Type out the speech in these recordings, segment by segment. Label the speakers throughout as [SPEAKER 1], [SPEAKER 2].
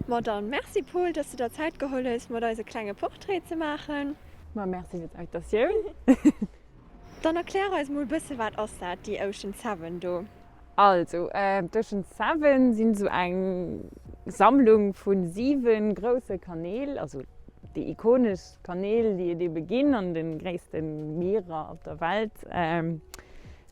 [SPEAKER 1] Ma dann, merci Paul, dass du der Zäit geholl hues, mat eis e klenge Portrait ze maachen.
[SPEAKER 2] Ma merci fir d'Invitatioun.
[SPEAKER 1] Dann erklär eis mol bësse wat ass dat, déi Ocean Seven do?
[SPEAKER 2] Also, d'Ocean Seven sinn esou eng Sammlung vu 7 grousse Kanäl, also déi ikonesch Kanäl, déi et ebe ginn an de gréisste Mierer op der Welt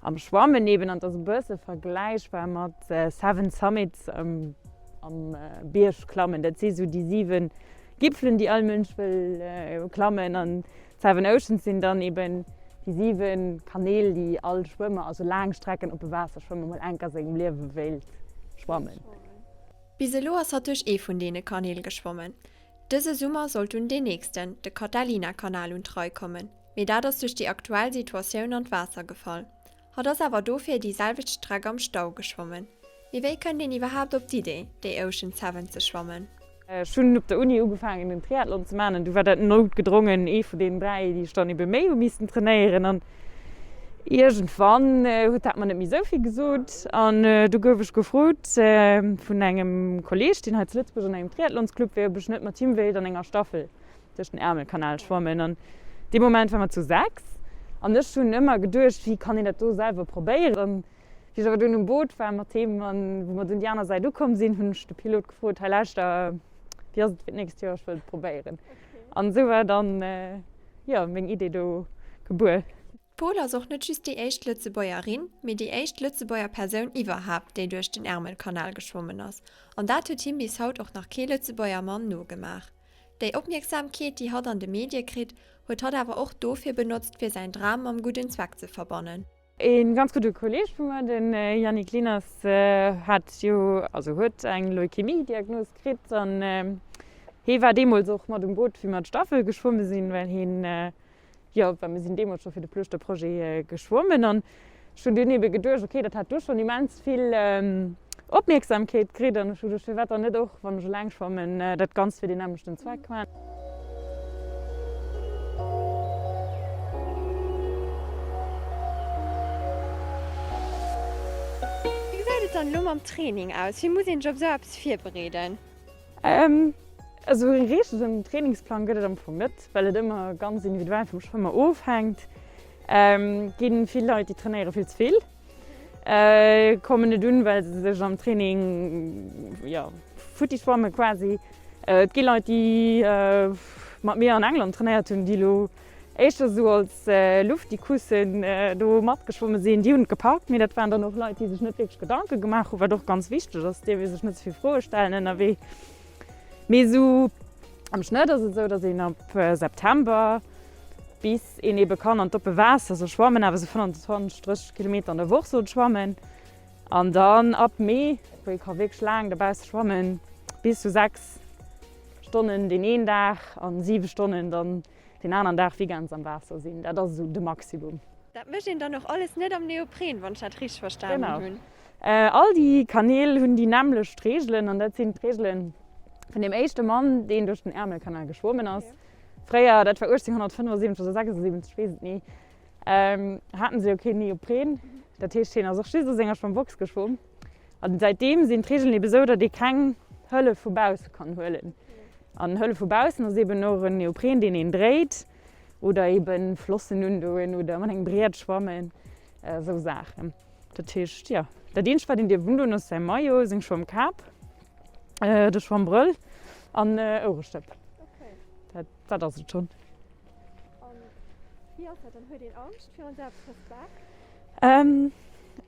[SPEAKER 2] am Schwammen eben. An et ass e bësse vergläichbar mat Seven Summits am Biergklammen. Dat si sou déi 7 Gipfelen, déi all Mënsch wëll klammen. An d'Seven Oceans sinn dann eben déi 7 Kanäl, déi all Schwëmmer, also Laangstrecken oppe Waasserschwëmmer, mol enk a sengem Liewe wéilt schwammen.
[SPEAKER 1] Bis elo ass hatt duerch ee vun deene Kanäl geschwommen. Dëse Summer sollt dunn deen nächsten, de Catalina-Kanal un d'Rei kommen, mee dat ass duerch déi aktuell Situatioun an d'Waasser gefall. Hatt ass awer dofir déi selwecht Streck am Stau geschwommen. Mee wéi kënnt een iwwerhaapt op d'Idee, déi Ocean Seven ze schwammen?
[SPEAKER 2] Ech hunn op der Uni ugefaangen den Triathlon ze maachen an du war dat noutgedrongen ee vun deenen 3, déi ech dann ebe méi hu missten trainéieren an iergendwann huet dat mer net méi esou vill gesot an du gouf ech gefrot vun engem Kolleeg, deen hei zu Lëtzebuerg an engem Triathlonsclub wär, ob ech net mat him wéilt an enger Staffel duerch den Ärmelkanal schwammen an dee Moment war mer zu 6 an ech hunn ëmmer geduecht, wéi kann een dat do selwer probéieren an wéi ech awer dunn um Boot war mat him an wou mer dunn déi aner Säit ukomm sinn, hunn ech de Pilot gefrot, hei lauschter, wéi ass et fir d'nächst Joer, ech wëll et probéieren an esou war dann jo meng Idee do gebuer.
[SPEAKER 1] D'Paul ass och net just déi éischt Lëtzebuergerin, mee déi éischt Lëtzebuerger Persoun iwwerhaapt, déi duerch den Ärmelkanal geschwommen ass. An dat huet him bis haut och nach kee Lëtzebuerger Mann nogemaach. Déi Opmierksamkeet, déi hatt an de Medie kritt, huet hatt awer och dofir benotzt, fir säin Dram mam gudden Zweck ze verbannen.
[SPEAKER 2] E ganz gudde Kolleeg vu mer, de Yannick Lieners, hat jo, also huet eng Leukemie-Diagnos kritt an hee war deemools och mat um Boot, wéi mer d'Staffel geschwomme sinn, well hien Jo, well mir sinn deemools scho fir de Plooschter-Projet geschwommen an ech hunn dunn ebe geduecht, okay, dat hat du schonn immens vill Opmierksamkeet kritt an ech hu geduecht, firwat dann net och, wann ech eleng schwammen, dat Ganzt fir deen nämmlechten Zweck maachen.
[SPEAKER 1] Wéi gesäit et dann elo mam Training aus? Wéi muss een sech op esou eppes virbereeden?
[SPEAKER 2] Esou e richtegen Trainingsplang gëtt et am Fong net, well et ëmmer ganz individuell vum Schwëmmer ofhänkt. Et gi vill Leit, déi trainéiere vill ze vill, kommen net un, well se sech am Training, jo, futti schwamme quasi. Et gi Leit, déi mat mir an England trainéiert hunn, déi elo éischter esou als Luftikussen do matgeschwomme sinn, déi hunn et gepackt, mee dat waren dann och Leit, déi sech net wierklech Gedanke gemaach hunn, wat och ganz wichteg ass, dierf ee sech net ze vill Froe stellen ënnerwee. Mee esou am Schnëtt ass et esou, datt een ab September bis een ebe kann an d'oppe Waasser soll schwammen, awer esou 25, 30 Kilometer an der Woch sollt schwammen an dann ab Mee, wou ee ka wierklech laang dobausse schwammen, bis zu 6 Stonnen deen een Dag an 7 Stonnen dann deen aneren Dag weekends am Waasser sinn. Dat ass esou de Maximum.
[SPEAKER 1] Dat mécht een dann och alles net am Neopren, wann ech dat richteg verstanen hunn.
[SPEAKER 2] Genau. All déi Kanäl hunn déi nämmlecht Reegelen an dat sinn d'Reegele vun deem éischte Mann, deen duerch den Äermelkanal geschwommen ass. Fréier, dat war 1875 oder 76, ech weess et ni, haten se jo keen Neopren. Dat heescht, hien ass och just a senger Schwammbox geschwomm. An säitdeem sinn d'Reegelen ebe sou, datt ee keng Hëllef vu bausse kann huelen. An Hëllef vu baussen ass eben och en Neopren, deen een dréit, oder eben Flossen undoen oder mat engem Briet schwammen, esou Saachen. Dat heescht, jo, dat eenzegt, wat een dierf undoen, ass säi Maillot, seng Schwammkap, de Schwammbrëll an Ouerestëpp. Dat, dat ass et schonn.
[SPEAKER 1] An wéi ass dat dann? Huet een Angscht virun sou eppes?
[SPEAKER 2] Respekt?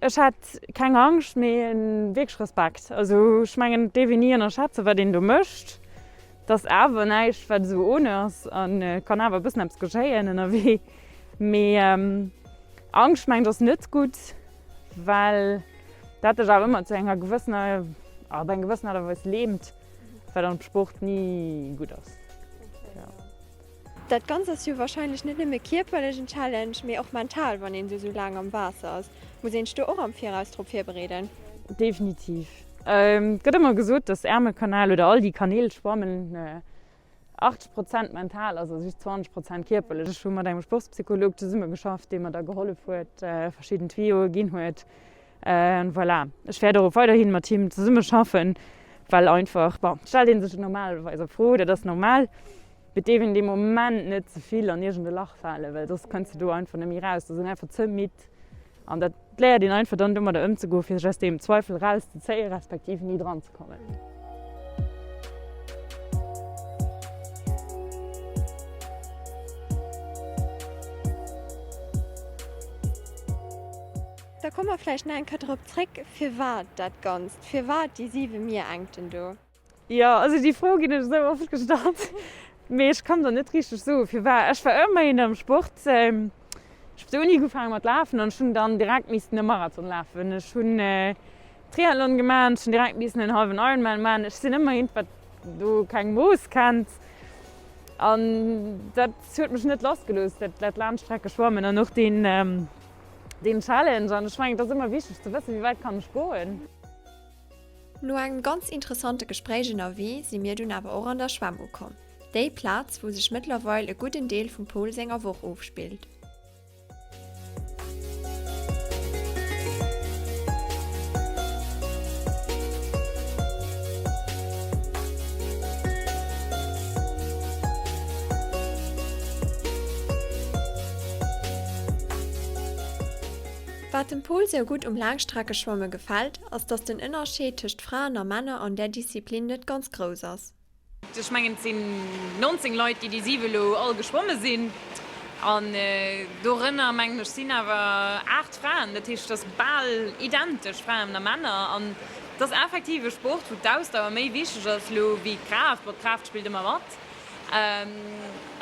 [SPEAKER 2] Ech hat keng Angscht, mee wierklech Respekt. Also ech mengen, et dierf een ni ënnerschätzen, wat een do mécht. Et ass awer näischt, wat esou ohne ass an et kann awer e bëssen eppes geschéien ënnerwee. Mee Angscht mengen ech ass net gutt, well dat dech awer ëmmer zu enger gewëssener, op eng gewëssen Aart a Weis lähmt, wat am Sport ni gutt ass.
[SPEAKER 1] Dat Ganzt ass jo warscheinlech net nëmme kierperlech en Challenge, mee och mental, wann een esou laang am Waasser ass. Muss een sech do och am Viraus drop virbereeden?
[SPEAKER 2] Definitiv. Et gëtt ëmmer gesot, dass Äermelkanal oder all déi Kanäl schwammen 80 Prozent mental ass a just 20 Prozent kierperlech. Ech hu mat engem Sportspsycholog zesumme geschafft, dee mer da gehollef huet, verschidden Tuyauxe ginn huet. An voilà. Ech wäert och weiderhi mat him zesumme schaffen, Well einfach, bon, et stellt ee sech et normalerweis a Fro, dat ass normal, mee et dierf een dee Moment net ze vill an iergend e Lach falen, well soss kënns de do einfach net méi raus. Da sinn einfach ze midd an dat léiert een einfach dann domadder ëmzegoen, fir sech aus deem Zweifel erauszezéien, respektiv ni dran ze kommen.
[SPEAKER 1] Da komme mer vläicht nach eng Kéier drop zréck, firwat dat Ganzt? Firwat déi siwe Mierengten do?
[SPEAKER 2] Jo, also déi Fro ginn ech esou oft gestallt, mee ech kann der net richteg soen, firwat. Ech war ëmmer een am Sport. Ech hu op der Uni ugefaange mat lafen an ech hunn dann direkt missten e Marathon lafen. Ech hunn Triathlon gemaach an ech hunn direkt missen en hallwen Ironman maachen. Ech sinn ëmmer eent, wat do keng Mooss kennt an dat huet mech net lassgelooss, dat Laangstreckeschwammen an och deen deen Challenge. An ech mengen, et ass ëmmer wichteg ze wëssen, wéi wäit kann ech goen.
[SPEAKER 1] No engem ganz interessante Gespréich ënnerwee si mir dunn awer och an der Schwämm ukomm, déi Plaz wou sech mëttlerweil e gudden Deel vum Paul senger Woch ofspillt. Wat dem Paul sou gutt um Laangstreckeschwamme gefält, ass dass den Ënnerscheed tëscht Fraen a Männer an där Disziplin net ganz grouss ass.
[SPEAKER 2] Ech mengen et sinn 19 Leit, déi déi 7 elo all geschwomme sinn an dorënner mengen ech sinn awer 8 Fraen. Dat heescht et ass bal identesch Fraen a Männer an et ass effektiv e Sport, wou d'Ausdauer méi wichteg ass elo wéi d'Kraaft. Bon, d'Kraaft spillt ëmmer mat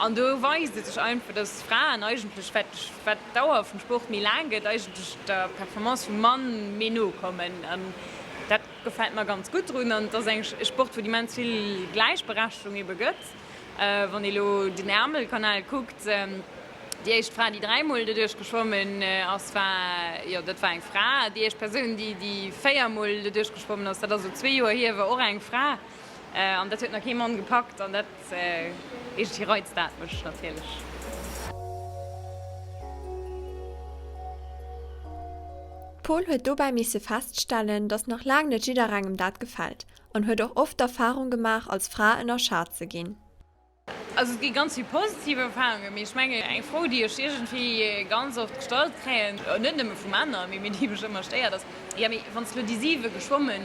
[SPEAKER 2] an do weist et sech einfach, datt Fraen eigentlech, wat wat d'Dauer vum Sport méi laang gëtt, eigentlech der Performance vum Mann méi no kommen an dat gefält mer ganz gutt drun. An et ass eng e Sport, wou et immens vill Gläichberechtegung ebe gëtt. Wann ee lo den Ärmelkanal kuckt, déi éischt Fra, déi dräimol doduerch geschwommen ass, war, jo, dat war eng Fra. Déi éischt Persoun, déi déi véiermol doduerch geschwommen ass, dat ass elo zwee Joer hier, war och eng Fra. An dat huet nach kee Mann gepackt. An dat, iergendwéi reizt dat mech natierlech.
[SPEAKER 1] D'Paul huet dobäi misse feststellen, datt nach laang net jidderengem dat gefält an huet och oft d'Erfarung gemaach, als Fra ënnerschat ze ginn.
[SPEAKER 2] Also et gi ganz vill positiv Erfarungen, mee ech mengen eng Fro, déi ech iergendwéi ganz oft gestallt kréien, net nëmme vu Männer, mee déi mech ëmmer stéiert, ass, Jo, mee wann s de elo déi siwe geschwomme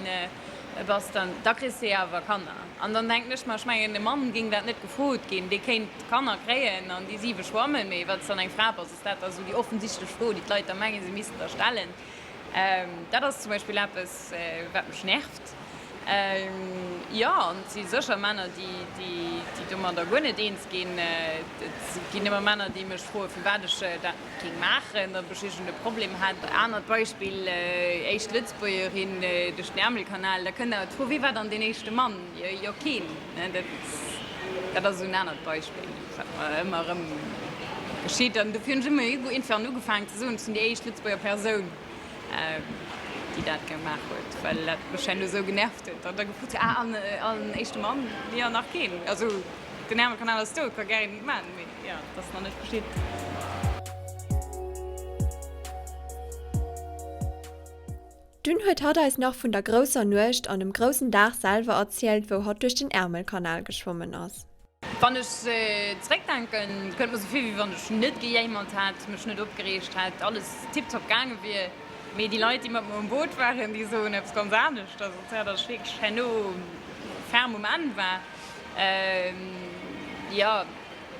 [SPEAKER 2] bass, dann da kriss de jo awer Kanner. An dann denken ech mer, ech mengen e Mann géing dat net gefrot ginn, dee kéint Kanner kréien an déi siwe schwammen, mee wann s dann eng Fra bass, ass dat da sou déi offensichtlech Fro, déi d'Leit da mengen, se missten der stellen. Dat ass zum Beispill eppes, wat mech nervt. Jo, an et si sécher Männer, déi domadder guer net eens ginn. Et ginn ëmmer Männer, déi mech froen, firwat ech dat net géing maachen, ob ech iergend e Problem hätt. Anert Beispill, éischt Lëtzebuergerin duerch den Ärmelkanal, da kënnt awer d'Fro, Wie war dann deen éischte Mann? Jo, keen. Dat ass esou en anert Beispill, wat mer ëmmer erëm geschitt. An dofir hunn ech ëmmer iergendwann ugefaangen ze soen, ech sinn déi éischt Lëtzebuerger Persoun, déi dat gemaach huet, well dat mech herno esou genervt huet, datt da gefrot huet, ah, an an éischte Mann? Jo, nach keen. Also den Ärmelkanal ass do, et ka gär een et maachen, mee jo, et ass nach net geschitt.
[SPEAKER 1] Dunn huet hatt eis nach vun der grousser Nuecht an dem groussen Dag selwer erzielt, wou hatt duerch den Ärmelkanal geschwommen ass.
[SPEAKER 2] Wann ech zeréckdenken, kënnt mer sou vir, wéi wann ech net gejéimert hätt, mech net opgereegt hätt, alles tiptop gaange wier. Mee déi Leit, déi mat mer um Boot waren, déi soen eppes ganz anescht. Also datt ech wierklech herno ferm um Enn war. Jo,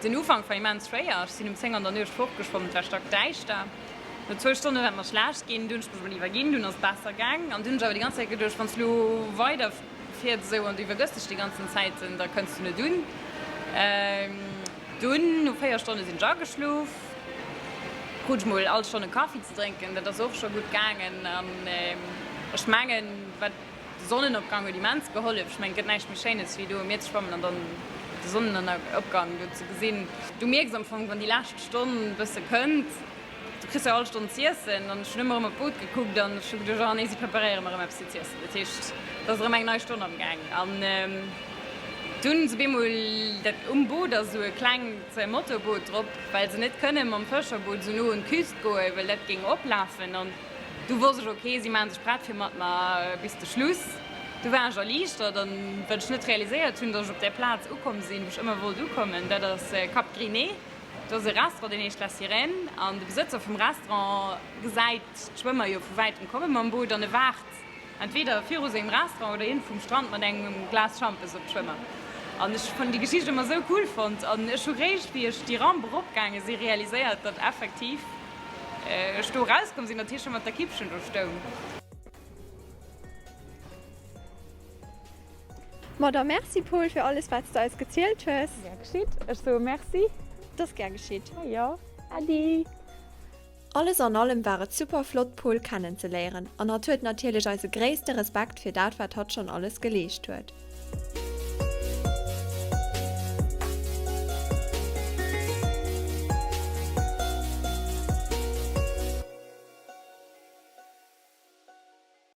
[SPEAKER 2] den Ufank war immens schwéier. Ech sinn um 10 an der Nuecht fortgeschwommen, et war stackdäischter. No zwou Stonne war et mer schlecht ginn, du hunn ech mech mol iwwerginn, dunn ass et besser gaang. An dunn hunn ech awer déi ganz Zäit geduecht, wann s lo weider. Fiert esou an du iwwergëss dech déi ganzen Zäiten, da kënns du net un. Dunn no 4 Stonne sinn ech ageschlof, krut ech mol all Stonn e Kaffi ze drénken, dat ass och scho gutt gaangen. An ech mengen, wat de Sonnenopgang huet immens gehollef. Ech mengen, et gëtt näischt méi Schéines wéi do um Mier ze schwammen an dann de Sonnenopgang do ze gesinn. Du mierks am Fong, wann déi lescht Stonn e bësse kënnt, Du kriss jo all Stonn z'iessen an ech hunn ëmmer erëm op d'Boot gekuckt an ech hu geduecht, oh nee, si preparéiere mer erëm eppes fir z'iessen. Dat heescht, et ass erëm eng nei Stonn am Gaang. An dunn se bemol, dat um Boot ass esou e klengt Motorboot drop, well se net kënne mam Fëscherboot esou no un d'Küst goen, well dat géing oplafen. An du wosst ech, ok, si maache sech prett fir mat mer bis de Schluss. Do war ech erliichtert an wat ech net realiséiert hunn, datt ech op där Plaz ukomm sinn, wou ech ëmmer wollt ukommen, dat ass Cap Gris-Nez. Do ass e Restaurant, deen heescht La Sirène an de Besëtzer vum Restaurant gesäit d'Schwëmmer jo vu wäitem komme mam Boot an e waart entweder viru sengem Restaurant oder iergendwou um Strand mat engem Glas Schampes op d'Schwëmmer. An ech hunn déi Geschicht ëmmer esou cool fonnt an ech hu réischt wéi ech déi Ramp eropgaange si realiséiert, datt effektiv ech do erauskomm sinn, datt hie scho mat der Kippchen do stoung.
[SPEAKER 1] Ma da merci Paul fir alles wat s de eis gezielt hues.
[SPEAKER 2] Gär geschitt. Ech soe Merci.
[SPEAKER 1] Et ass gär geschitt.
[SPEAKER 2] Jo, Äddi.
[SPEAKER 1] Alles an allem war et super flott d'Paul kennen ze léieren an hatt huet natierlech eise gréisste Respekt fir dat wat hatt schonn alles geleescht huet.